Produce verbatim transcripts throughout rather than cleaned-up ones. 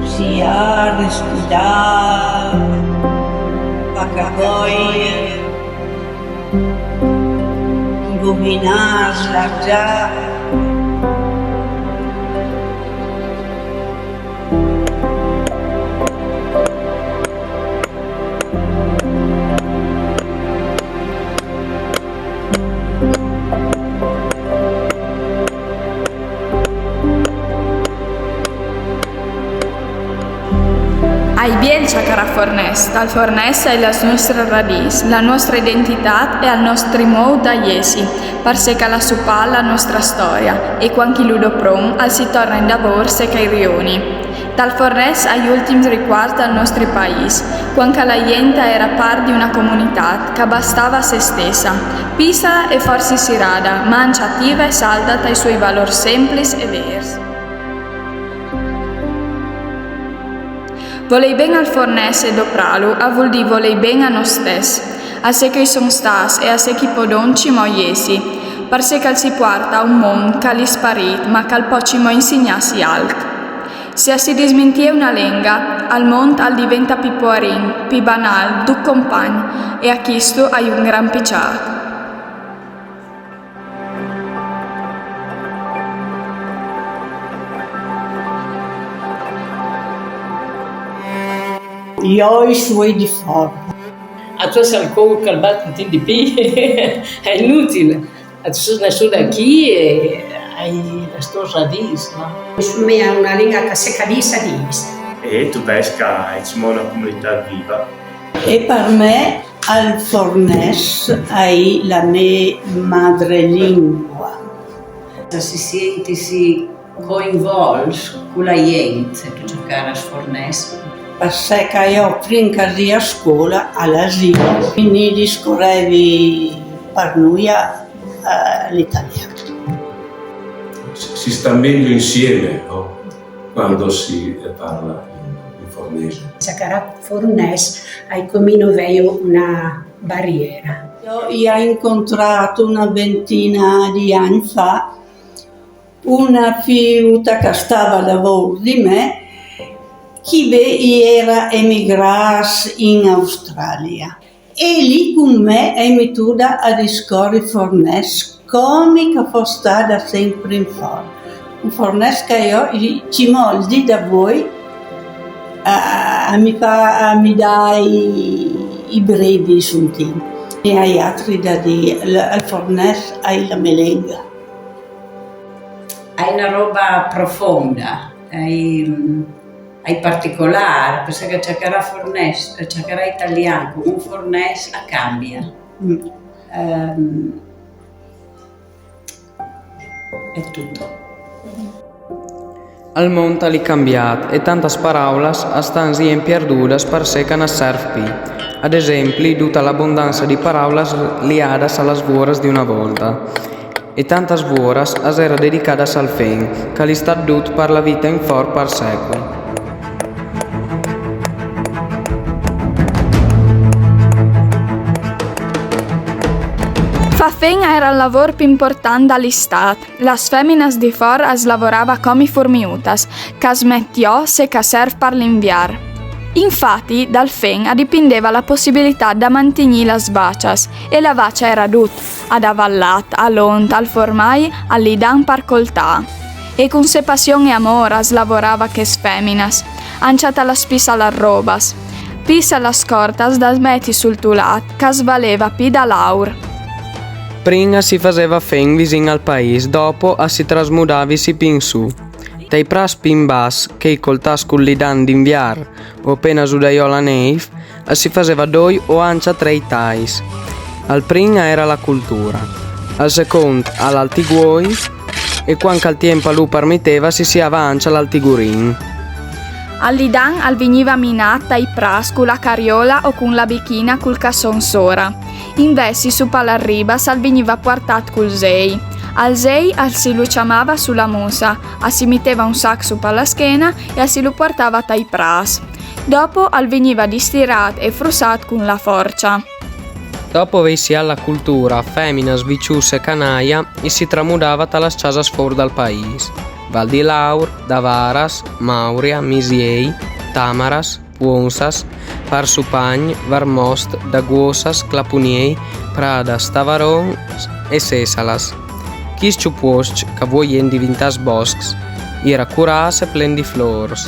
Si ha rescudau, pacacoia, imbobinar, slargiar. Ai biel cjacarâ fornès, tal fornès ai las nestras radîs, la nestra identitât e al nestri mût da jessi, parsè ch'al à supât la nestra storia, e cuant ch'i lu dopron, al si torna indavôr se ch'ai rioni. Tal fornès ai ultins ricuarts dal nestri paîs, cuant che la jent a era part di una comunitât ch'a bastava a se stessa, pissala e forsi sirada, ma ancja ativa e salda tai suoi valôrs semplis e vêrs. Volei ben al fornès e doprâlu al vûl dî volei ben a nô stes, a ce ch'i son stâts e a ce ch'i podon cimò jessi, parsè ch'al si puarta a un mont ch'al è sparît, ma ch'al pò cimò insignâsi alc. Se a si dismintie una lenga, al mont al diventa pi puarin, pi banâl, dut compagn, e a chistu ai un gran picjât. Jo i soi di fora. A tu âs il cûr ch'al bat un tic di pi, al è inutil. A tu sês nassût achì e ai las tôs radîs, no? Insome, a una lenga ch'a se cadìs a dîs. E tu vês ch'a è cimò una comunitât viva. E par me al fornès a è la mê madrelingua. Si sientisi coinvolts cu la jent che cjacara fornès. Parsè ch'a jo prin ch'a rivàs a scole a l'asîl, mi discorevi par nuie, eh, l'italian. Si, si sta mejo insieme, no? Quando si, eh, parla in, in fornese. Cjacarâ fornès, ai cumì no vei una bariera. Jo i ai incontrât una ventina di agns fa una fiuta ch'a stava a lavôr di me, ch'i ve-, i era emigrâts in Australia. E li cun me a è mituda a discori fornès, come ch'a fos stada sempri in for-. Un fornès ch'a jo, i, cimò al dì d'avoi, a, a mi fa, a mi dà i, i brevis un tic. E ai altri da dî, al, al fornès a è la mê lenga. A è una roba profonda, a è, mm, a è particolâr, parsè che cjacarâ fornès, cjacarâ italian cun un fornès a cambia. Mm. Ehm, è tutto. Al mont al è cambiât e tantas paraulas a stan zien pierdudas parsè ch'a na serf pi. Ad esempli, duta l'abondansa di paraulas liadas a las vuoras di una volta. E tantas vuoras as era dedicadas al fen, ch'al è stât dut par la vita in for par secui. Fâ fen a era il lavôr pi impuartant da l'istât. Las feminas di for as lavorava comi furmiutas, ch'as met jo se ch'a serf par l'inviar. Infati, dal fen a dipindeva la pussibilitât da mantignî las vacjas, e la vacja a era dut, a dava il lat, al ont, al formai, al lidan par coltâ. E cun se passion e amôr as lavorava chês feminas, ancja ta las pissas robas, pissas cortas da meti sul tulât, ch'a svaleva pi da l'aur. Prin a si faseva fen visin al paîs, dopo a si trasmudavisi pi in sù. Tai prâts pi in bas, chei coltâts cul lidan d'inviar, o apena sù dai jo la nêf, a si faseva doi o ancja trei tais. Al prin a era la cultura, al secont a l'altiguoi, e cuant ch'al tiemp a lu parmiteva si siava ancja l'altigurin. Al lidan al vigniva minât tai prâts cu la cariola o cun la bichina cul casson sora. Invezit su pa las ribas al vigniva puartât cul zei. Al zei al si lu ciamava su la musa, a si miteva un sac su pa la schena e a si lu puartava tai prâts. Dopo al vigniva distirât e frussât cun la forcia. Dopo vei siât la cultura, feminas, viciusse e canaia, i si tramudava ta las ciasas four dal paîs: Val di Laur, Davaras, Mauria, Misiei, Tamaras, Puonsas, Parsupagn, Varmost, Daguosas, Clapuniei, Pradas, Tavarons e Sessalas. Chist puoscj, ca vuei jent divintâts boscs, i era curâts e plen di flôrs.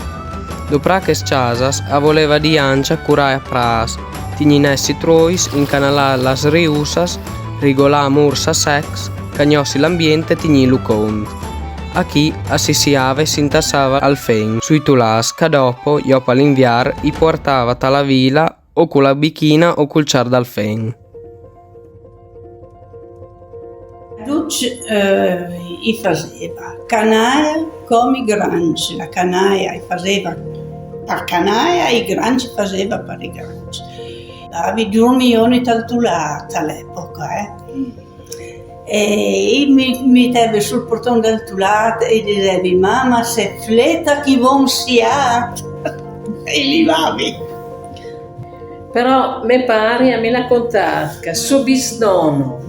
Doprâ chês ciasas a voleva dî ancje curâ prâts, tignî nets i truois, incanalâ las riussas, rigolâ mûrs a secs, cagnòssi l'ambient e tignîlu cont. Achì a si siava e si intassava al fen sui tulâts, ca dopo, jo pa l'inviar, i puartava ta la vila o cu la bichina o cul cjar dal fen. Ducj, eh, i faseva canaia com i grancj, la canaia i faseva par canaia, i grancj i faseva par i grancj. Avi durmì ogni tal tulât a l'epoca, eh. E i mi, mi meteve sul porton dal tulât e disevi: "Mama, se fleta chi von siât." E livavi. Però me pari a mi l'à contât che so bisnono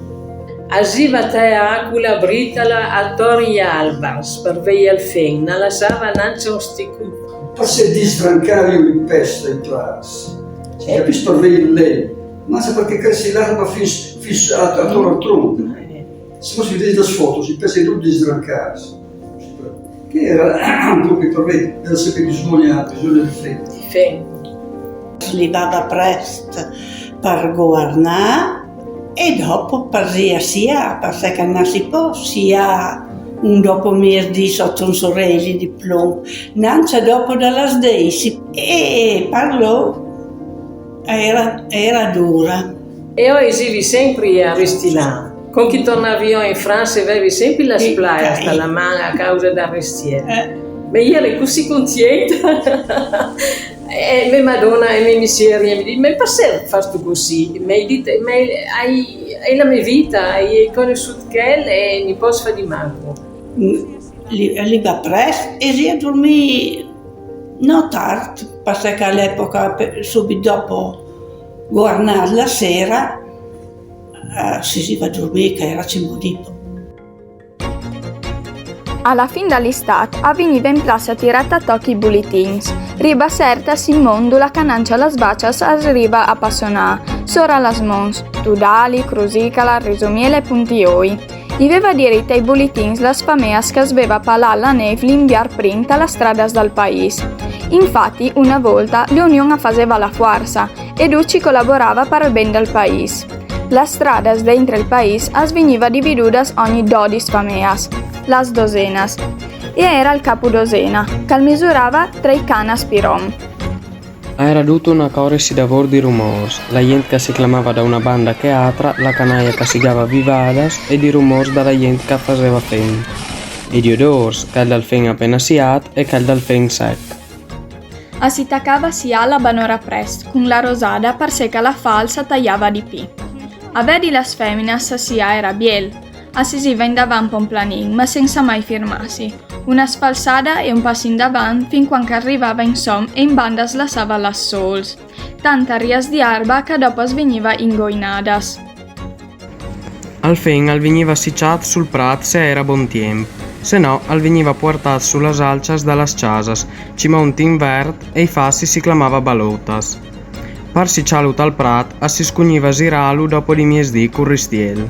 al ziva te acu la britala ator i albars par vei al fen, na lasava nancje un stico. Parcè disdrancavi un pes dai plats? Si capìs, par vei il len, ma se parcè che cressi l'alba fin, fin ator al tronc. Se fos viodêt las fotos, i pes i è ducj disdrancâts. Che era un pôc par vei, era sempre bisogna, bisogna di fen. Di fen. Levava prest par goarnâ e dopo par zî a siâ, parcè che no si pò siâ un dopomiesdì sot un soreli di plomb, nancje dopo da las dîs, e par lôr era, era dura. E jo i zivi sempri a ristilâ. Cuant che i tornavi jo in França i vevi sempri las plaias ta la man a causa dal ristiel. Ma i eri cussì contienta. E me madona e me missieri mi dîs: "Ma parcè fâstu cussì?" Ma i ai dit: "Ma a è la me vita, i ai conossût chel e no i pos fâ di mancul." Levà prest e zî a durmî no tart, parcè che a l'epoca, subit dopo goarnât la sera, si ziva a durmî, che era cemût di pôc. A la fin da l'istât a vigniva in plaça tirât a tòc i bulitins. Riba sertas in mont dulà che nancje las vacias as riva a passonâ, sora las monts, tudali, crusicala, risomiele e puntioi. I veva dirit ai bulitins las fameas che as veva palât la nêf l'inviar prin ta las stradas dal paîs. Infati, una volta, l'union a faseva la fuarça e ducj i colaborava par il ben dal paîs. Las stradas dentri il paîs as vigniva dividudas ogni dodis fameas, las dosenas, e a era il capu dosena, che al misurava trei canas pir om. A era duta una corisi davôr di rumôrs, la jent che si clamava da una banda che atra, la canaia che si gava vivadas e di rumôrs da la jent che faseva fen. E di odôrs, chel dal fen apena siât e chel dal fen sec. A si tacava a siâ la banora prest, cun la rosada, parcè che la fâl sa taiava di pi. A vedi las feminas a siâ era biel, a si ziva indavant pa un planin, ma sensa mai firmâsi. Una sfalsada e un pas indavant fin cuant che al rivava insom e in banda as lassava las sôls. Tant a rias di arba che dopo as vigniva ingoinadas. Al fen al vigniva siçât sul prât se a era bon tiemp, se no al vigniva puartât su las alças da las çasas, cimò un tin vert e i fassi si clamava balotas. Par siçâlu tal prât a si scugniva zirâlu dopo di miesdì cul ristiel.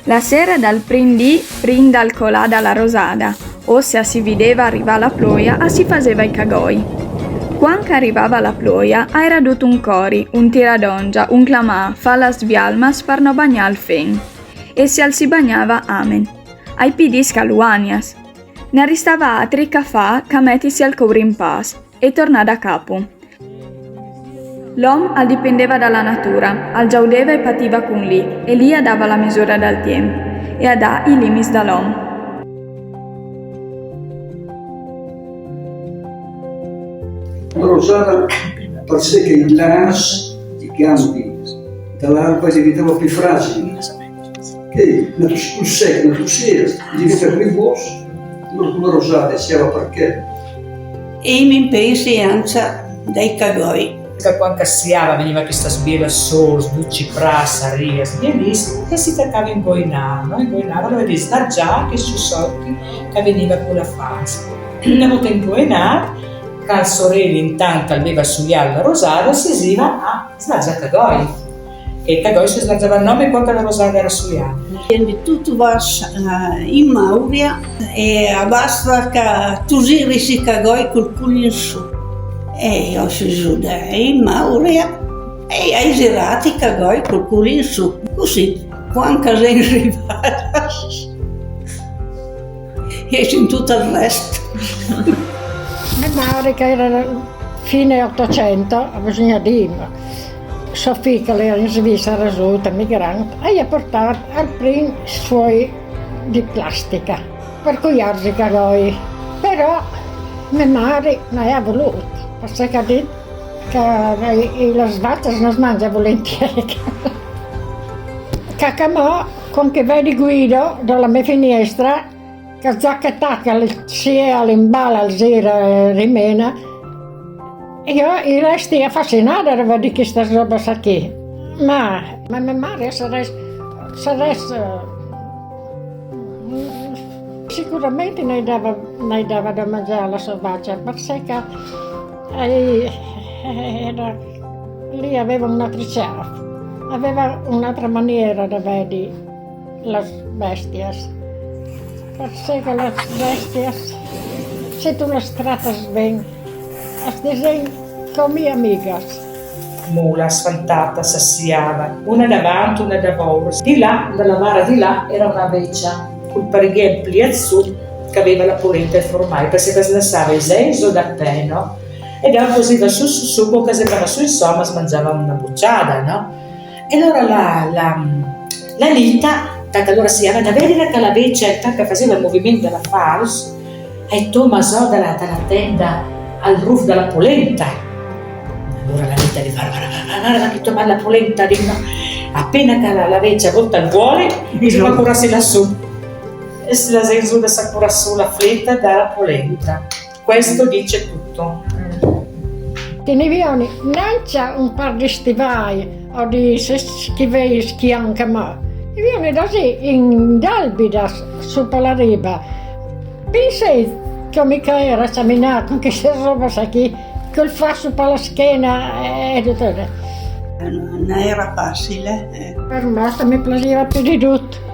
La sera dal prin dì prin dal colâ da la rosada, o se a si videva rivâ la ploia, a si faseva i cagoi. Cuant che a rivava la ploia, a era dut un cori, un tirâ d'ongia, un clamâ, fâ las bialmas par no bagnâ il fen. E se al si bagnava, amen. Ai pi dîs che a lu agnas. No ristava atri che fâ che metisi al cour in pâs e tornâ da capu. L'om al dipendeva da la natura, al giaudeva e pativa cun li, e li a dava la misura dal tiemp, e a dà i limits da l'om. La rosada, parcè che i lâs, i campi da l'arba i diventava pi fragili. Che na tus-, cul sec, na tusies, diventa plui gros, allora cu la rosada, siava parché. E mi pensi anca dai cagoi. Che cuant che siava, vegniva chestas bielas sors, duci pras, arias, bielissimas, che si tacava ingoinar, no? Ingoinar, vale a dir, slargiar che su sot che vegniva cu la fas. Una volta ingoinar, che soreli intant al veva suià la rosada, si siva a slargiar cagoi. E cagoi si slargiava nome cuant che la rosada era suiada. Quindi tu, tu vas, eh, in Mauria e basta che tu giris i cagoi cul cul in su. E io si giù in Mauria e ai girat i cagoi cul cul in su. Cusì, cuant che sen rivada, e sentut il rest. Me mare, che era fine Ottocento, bisogna dir, ma so fi che l'era in Svizzera, giù, emigrant, e i ha portat al prim suoi di plastica, per cuiarsi i cagoi. Però me mare non ha volut, perché ha dit che i, i, las vacas no mangia volentieri. Cacamò, con che vedi Guido dalla mia finestra, che già che tacca le sie all'imballa, al gira e rimena, io i resti affascinata da vedere questa roba sa chi. Ma, ma mia madre sarà, sarà, sicuramente ne dava, ne dava da mangiare alla sua vacca, perché eh, era, lì aveva un'altra ciao, aveva un'altra maniera di vedere le bestie. Perché che le bestie, se tu le trattas ben, es disen come amigas. Mulas, fantatas, si siava, una davanti, una davor. Di là, dalla vara di là, era una vecia, cul parighiel pliat su, che aveva la polenta e il formai, perché che lassava i sens da peno, e dopo si va su, su, su, con che se va su, insomma, si mangiava una bucciata, no? E allora la, la, la Nita, tanto allora si chiama, da vedere che la vecia, tanto che faceva il movimento della fals, e Tommaso dalla, dalla tenda al ruf della polenta. Allora la Nita gli fa: "Guarda, guarda, guarda, guarda che Tommaso la polenta", dico, appena che la, la vecia volta il vuole, dice: "Ma curarsi lassù." E se la sensuda sa curar su la fletta dalla polenta. Questo dice tutto. Che ne vioni nanca un par di stivai o di se schivei schianca, ma ne vioni così in dalbida su per la riba. Pensate che mica era camminare con questa roba sa chi, col fasso per la schiena e tutto. Non era facile. Eh. Per me mi piaceva più di tutto.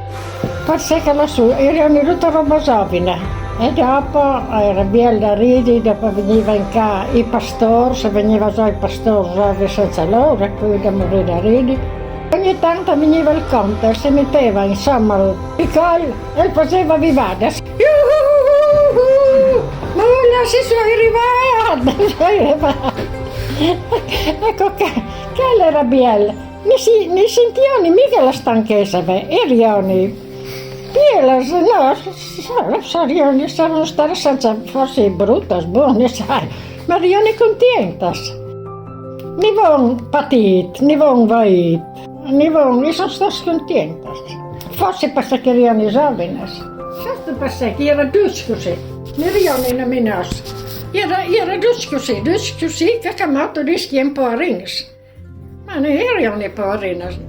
Perché che lassù era una brutta roba giovane. E dopo era bella da ridere, dopo veniva in casa i pastori, se veniva già i pastori, già senza loro, e poi da morire da ridere. Ogni tanto veniva il conte, si metteva insomma il piccolo e faceva vivada. Mulas, si sono arrivati! Ecco che, che era bella. Ne si, ne sentioni mica la stanchezza, beh, erioni. Pielas, no, s-, s-, s-, erioni, sarà stare senza, forse bruttas, buonas, sai, ma erioni contentas. Ne vun patit, ne vun vait, ne vun, ne son stas contentas. Forse perché erioni giovanas. Forse perché era giusto così. Ne erioni una minas. Era, era giusto così, giusto così, che ha chiamato di schiempo a rins. Ma ne erioni poverinas.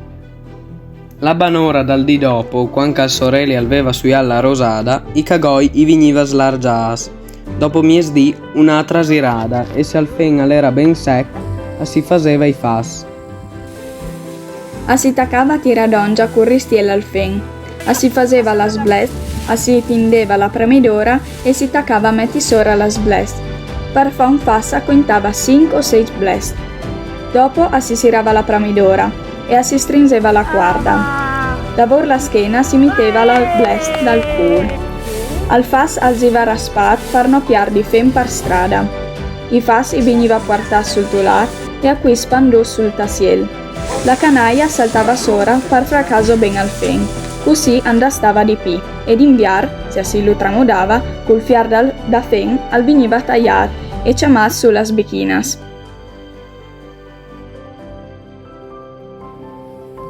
La banora dal dì dopo, cuant che al soreli al veva suià la rosada, i cagoi i vigniva slargiâts. Dopo miesdì, un'atra sirada, e se al fen al era ben sec, a si faseva i fas. A si tacava a tirâ dongja cul ristiel al fen. A si faseva las blest, a si tindeva la premidora e si tacava a meti sora las blest. Par fâ un fas a cuintava sinc o sês blest. Dopo a si sirava la premidora e a si strinzeva la cuarda. Davôr la schena si miteva la blest dal cûl. Al fas al ziva raspât par no piardi fen par strada. I fas i vigniva puartâts sul tulât e a cuisp pandûts sul tassiel. La canaia saltava sora par fâ caso ben al fen, cussì a 'nd restava di pi, e d'inviar, se a si lu tramudava, cul fiar dal, da fen al vigniva taiât e cjamât su las bichinas.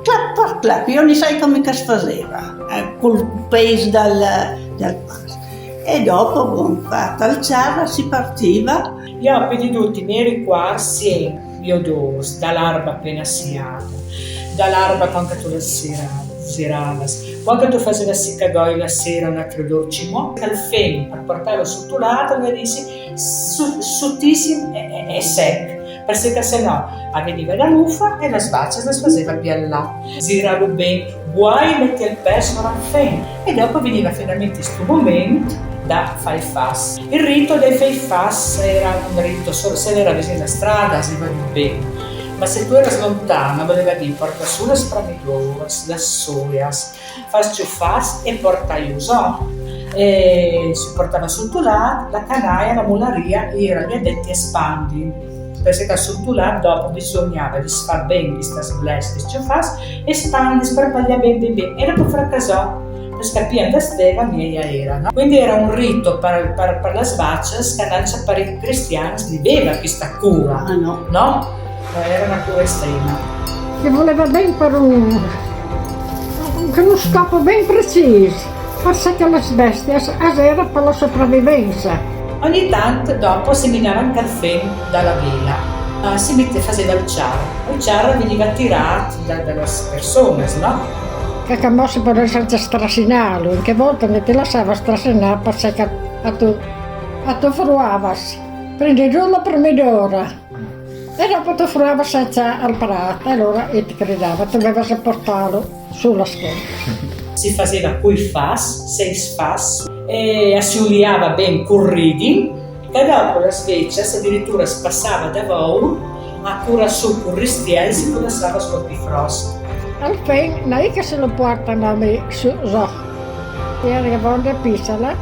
Clap, clap, Là, io non sai come che si faceva, eh, col peso dal, dal passo. E dopo, bon, fatta il ciaro, si partiva. Io ho pediduto i miei ricuarsi e io dos, da l'arba appena siata, da l'arba quando tu la sera, seravas, quando tu facevi la sicagoi la sera, un altro dolce mo, al fen, per portarlo sotto l'altro, mi dici, su, sottissimo e, e, e sec, perché se no veniva la lufa e la sbaccia la faceva più là. Giravo bene, guai metti il peso a fen. E dopo veniva finalmente sto momento da fai fas. Il rito dei fai fas era un rito, se era vicino alla strada, si va bene. Ma se tu eri lontana, voleva dire porta su le spremidoras, le soias, fas ciufas e porta aiuso. E si portava sul tulat, la canaia, la mularia, era gli addetti a spandi. Perché che sul tulat dopo bisognava disfar ben queste sbleste ciufas e spandi per pagliar ben ben ben. Era per far casò, per capire che steva mia era, no? Quindi era un rito per, per, per le sbacce che non c'è per i cristiani, si viveva questa cura, ah, no, no? Era una cura estrema. Che voleva ben per un, per un scopo ben preciso, forse che le bestie era per la sopravvivenza. Ogni tanto dopo si menava anche il fen dalla vela, uh, si mette a fare dal ciaro. Il ciaro veniva tirato da, dalle persone, no? Che, che mo si poteva anche strasinarlo, in che volta ne ti lasciava strasinare perché a tu, a tu fruavas. Prendi giù la premedora. E dopo tu fruava senza al prato, e allora e ti gridava, tu dovevi portarlo sulla schiena. Si faceva coi fas, seis fas, e si uliava ben col righin, che dopo la sveccia addirittura si passava da vour a cura su col ristiel, si cominciava a scolpire fros. Al fen, non è che se lo portano a me su, so. Era vonde pisola,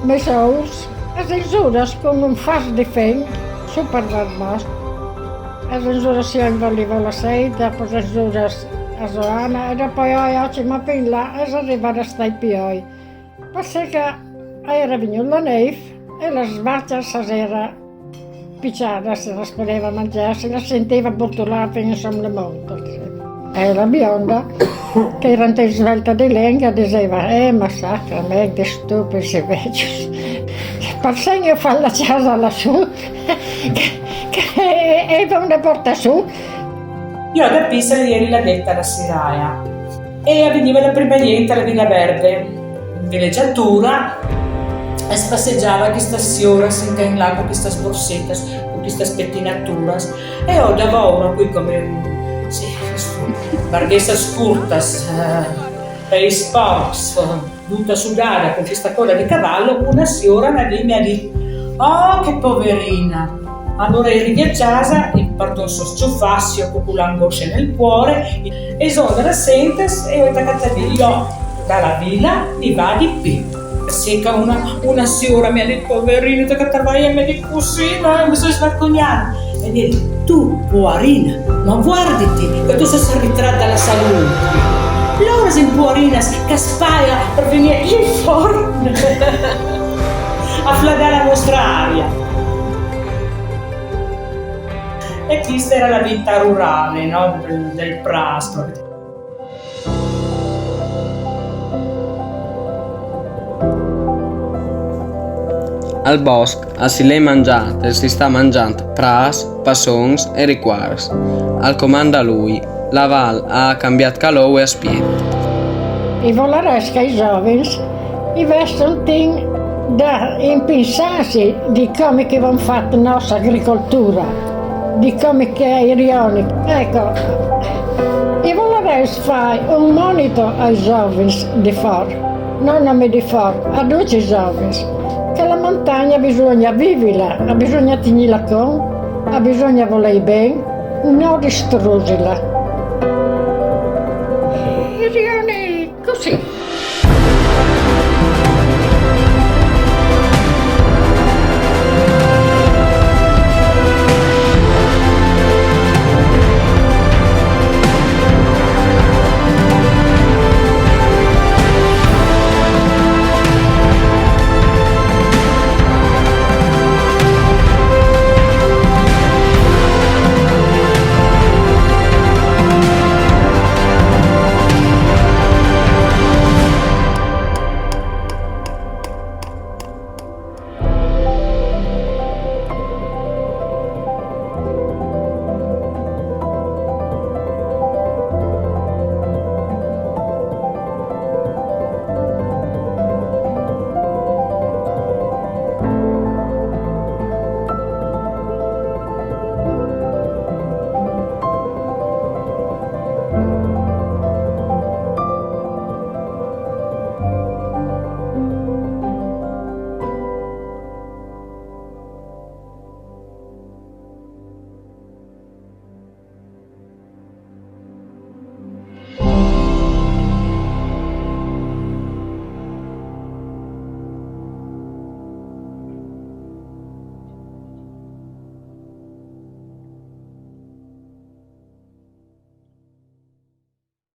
me sous, as insuras con un fas de fen, super vermos. As insuras si invollivo la seit, dopo as insuras a Joana, e dopo io oggi ma fin là, as arrivare a stai pioi. Perché era venuta la neve e la sbaccia era picciata, se la poteva mangiare, se la sentiva bortolare fin insomma le monte. E la bionda, che era in svelta di lenga, diceva, eh, ma sacramente, stupidi vecchi. Per segno fa la casa lassù, che, che, e dove porta su? Io da pizza ieri la detta la siraia. E veniva la prima gente alla Villa Verde, in villeggiatura, e spasseggiava questa signora sentada in là con questa sborsetta, con questa spettinaturas. E io davo uno qui come un, sì, barghessa scurtas, eh, per i sports, tutta sudata con questa coda di cavallo, una signora mi ha detto, oh, che poverina! Allora eri a casa e parto un sorcio fascio con l'angoscia nel cuore e sono da sentes e ho attaccato a Dio dalla villa di va di più. Secca una, una signora mi ha detto, poverino, ti che vai e mi dico, sì, ma mi sono svergognata. E dice, tu, poverina, ma guardati che tu sei ritratta alla salute. Loro sono poverine che spaia per venire in forma a flagare la nostra aria. E questa era la vita rurale, no? Del, del prasto. Al bosc, a si l'è mangiat e si sta mangiant pras, passons e ricuars. Al comanda lui, la val ha cambiat calou e aspiet. I volarès che i giovins i veston tin da impensarsi di come che van fatto nostra agricoltura, di come che è ironico. Ecco, i volarès fare un monito ai giovins di for, non a me di for, a tutti i giovins, che la montagna bisogna vivila, bisogna tegnila con, bisogna voler ben, non distrusila. I rioni così.